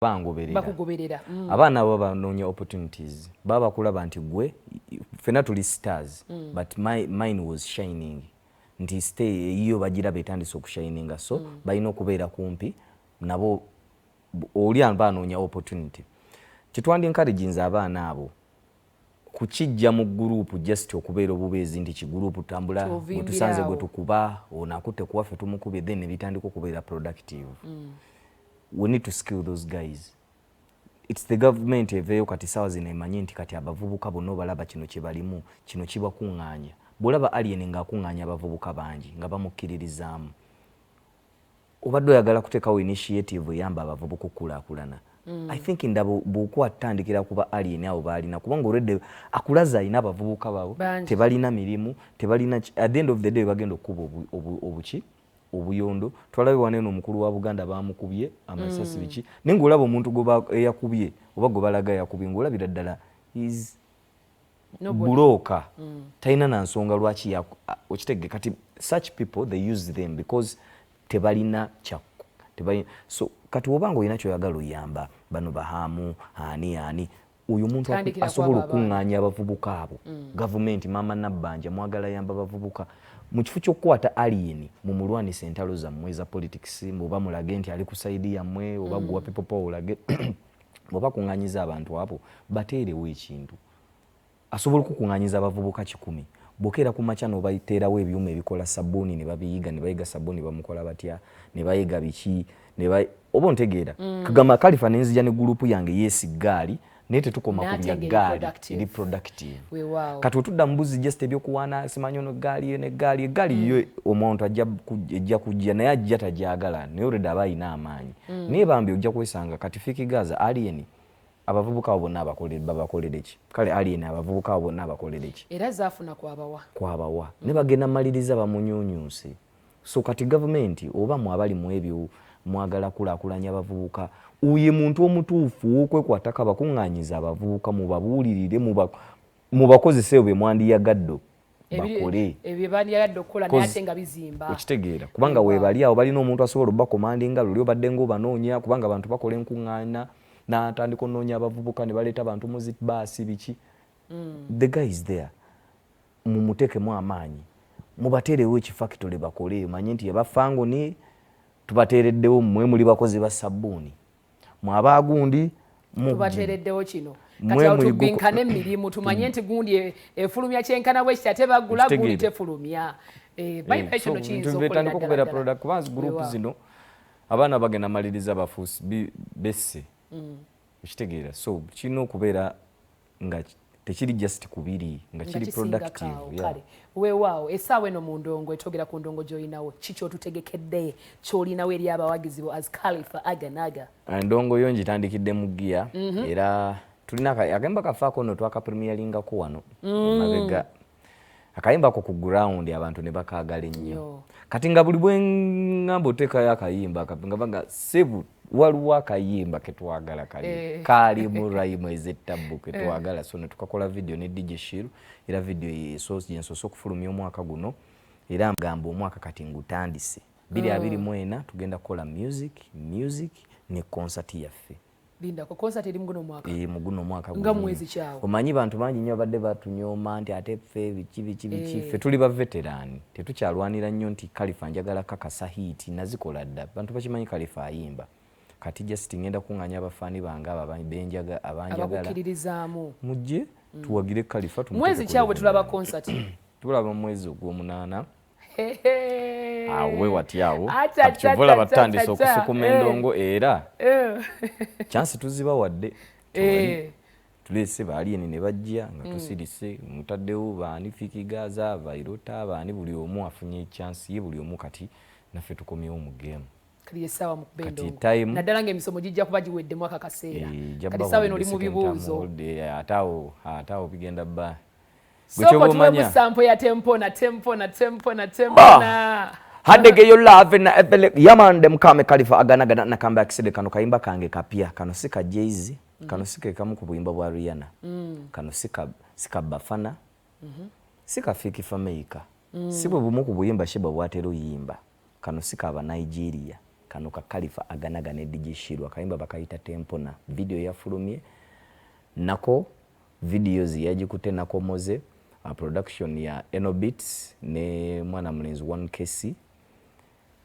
Bangoberera. Bakugoberera. Abaana abo banoonya opportunities, baba bakulaba nti gwe, fena tuli stars, but mine was shining, nti star eyiyo bagiraba etandise okushininga, so balina okubeera kumpi nabo. Oli aba anoonya opportunity. Kyetwandi encouraginze abaana abo kukijja mu gurupu, just okubeera obubeezi nti kigurupu tambula, Kyovimbira gwe tusanze awo. Gwe tukuba ono akutte kuwaffe tumukubye, then ne bitandika okubeera productive. We need to skill those guys. It's the government eveeyo kati sawa zino emanye nti kati abavubuka bonna obalaba kino kye balimu, kino kibakuŋŋaanya. Bw'olaba Alien ng'akuŋŋaanya abavubuka bangi nga bamukkiririzaamu, obadde oyagala kuteekawo initiative eyamba abavubuka okukulaakulana. I think ndaba bw'okwatandikira kuba Alien abo baalina, kubanga olwedde akulaza alina abavubuka babo Bangi. tebalina mirimu, tebalina at the end of the day bagenda okukuba obuki obuyondo. Twalabe waneno omukulu wa Buganda bamukubye amasasi biki, naye ng'olaba omuntu eyakubye oba gwe balaga yakubye, ng'olabira ddala is Nobody. Bulooka talina na nsonga lwaki okitege. Kati such people, they use them because tebalina kya tebalina. So kati woba nga olina kyoyagala oyamba bano bahaamu ani ani oyo omuntu Tandikira asobola kw'abo abaana. okuŋŋaanya abavubuka abo. Gavumenti, maama Nabbanja, mwagala yamba bavubuka, mu kifo ky'okukwata Alien mumulwanisa entalo zammwe eza politics, oba mulage nti ali ku side yammwe, oba guwa people power, olage bw'oba kuŋŋaanyiza abantu abo, bateerewo ekintu asobola okukuŋŋaanyiza abavubuka 100. Bwokeera ku makya n'obateerawo ebyuma ebikola sabbuuni ne babiyiga, ne bayiga sabbuuni bamukola batya, ne bayiga biki, oba ontegeera. Kagamba Kalifa nenzija ne gurupu yange yesi gaali, naye tetukoma ku bya N'ate ng'eri gaali, productive. Eri productive. Weewaawo. Kati otudda mu buzi just ebyokuwaana, simanyi ono gaali ne gaali, egaali yo omuntu ajja ejja kujja naye ajja tajagala, naye already aba alina amaanyi. Naye bambi ojja kwesanga kati Fik Gaza, Alien, abavubuka abo bonna babakolere ki? Kale Alien, abavubuka abo bonna abakolere ki? Era zaafuna kwabawa. Kwabawa ne bagenda maliriza bamunyunyunse. So kati gavumenti oba mwe abali mu ebyo mwagala kulaakulanya abavubuka, oye muntu omutuufu w'okwekwatako abakuŋŋaanyiza abavubuka, mubabuulirire, mubakozese ebyo bye mwandiyagadde bakole. Ebyo bandyagadde okukola, naye ate nga bizimba. Okitegeera? Kubanga weebali awo balina omuntu asobola obacommandinga. Luli obadde ngaobanoonya, kubanga abantu bakola enkuŋŋaana n'atandika onoonya abavubuka ne baleeta abantu mu zibaasi biki. The guy is there, mumuteekemu amaanyi, mubateerewo ekifactory bakole. Manye nti abafangoni tubateereddewo, mmwe muli bakozi ba sabbuuni, mwabaagundi. Tubateereddewo kino. Kati awo tubinkane emirimu, tumanye nti gundi efulumya kyenkana bwe kiti, ate bagula gundi tefulumya. Eh, bayibuli kino kiyinza Betandika okukolera okubeera ddala ddala. product, kubanga group Weewaawo. zino abaana bagenda maliriza bafuusi besse. Okitegeera? So kirina okubeera nga tekiri just kubiri, nga nga kiri kisingako productive. awo. Yeah. Kale weewaawo, essaawa eno mu ndongo etwogera ku ndongo gy'olinawo, ki kyotutegekedde ky'olinawo eri abawagizi bo as Khalifa Aganaga? Endongo yo ngitandikidde mu giya, era tulina akayimba kafaako nno twakapremieringako wano emabega, akayimbako ku ground abantu ne bakaagala ennyo. Yo. Kati nga buli bwe ŋŋamba oteekayo akayimba nga baga sebu waliwo akayimba ketwagala kali kaalimu rhyme ez'ettabbu ketwagala. So ne tukakola video ne DJ Shiru, era video gyensoose okufulumya omwaka guno. Era gamba omwaka kati ngutandise 2024, tugenda kukola music, music ne concert yaffe. Lindako, concert eri muguno mwaka? Eh, mu guno omwaka Nga guno. mwezi kyawo? Omanyi bantu bangi nnyo babadde batunyooma nti ate ffe biki biki biki. Ffe tuli ba veteran, tetukyalwanira nnyo nti Kalifa njagala kakasa hit, nazikola dda, bantu bakimanyi Kalifa ayimba. Kati just ngenda kuŋŋaanya abafaani bange abo benjaga abanjagala, abakukkiririzaamu, mujje tuwagire Kalifa. Mwezi kyawo bwe tulaba concert? Tulaba mu mwezi ogw'omunaana. Hehe. Awo we wati awo. Acha, Kati kyova acha, olaba acha, tutandise acha. okusukuma endongo, era chance tuzibawadde. Tewali tuleese baaliyeni ne bajja nga tusirise, mutaddewo baani, Fik Gaza, Vyroota, baani, buli omu afunye chance ye, buli omu. Kati naffe tukomyewo mu game. Kati yessaawa mukuba Kati endongo, naddala ng'emisomo gijja kuba giweddemu aka kaseera. Eh, Kati essaawa eno oli mu bibuuzo. Ate awo bigenda bba gwe Sooka kyoba otuwemu omanya. Sample ya tempona tempona tempona tempona. Hadege yo love na ebele. Yeah man, them call me Khalifa Aganaga na come back side. Kano kayimba kange kapya. Kano sika Jay-Z, kano sika kamu ku buyimba bwa Rihanna. Kano sika Bafana. Sika Fik Fameica. Si bwe bumu ku buyimba Sheebah bwatera oyimba. Kano sika aba Nigeria. Kano ka Kalifa Aganaga ne DJ Shiru, akayimba bakayita Tempona. Video yafulumye nako, videos yagikutte nakomoze, production ya Enobits ne mwana mulenzi 1KC.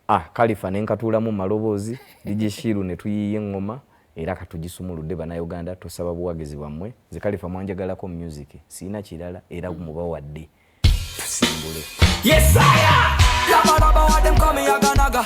Ah, Kalifa nenkatuulamu maloboozi, DJ Shiru ne tuyiiya eŋŋoma, era katugisumuludde. Bannayuganda, tusaba buwagizi bwammwe. Nze Kalifa mwanjagalako music, siina kirala, era mubawadde, tusimbule. Yes, I am. Yabba dabba, what them call me, Aganaga.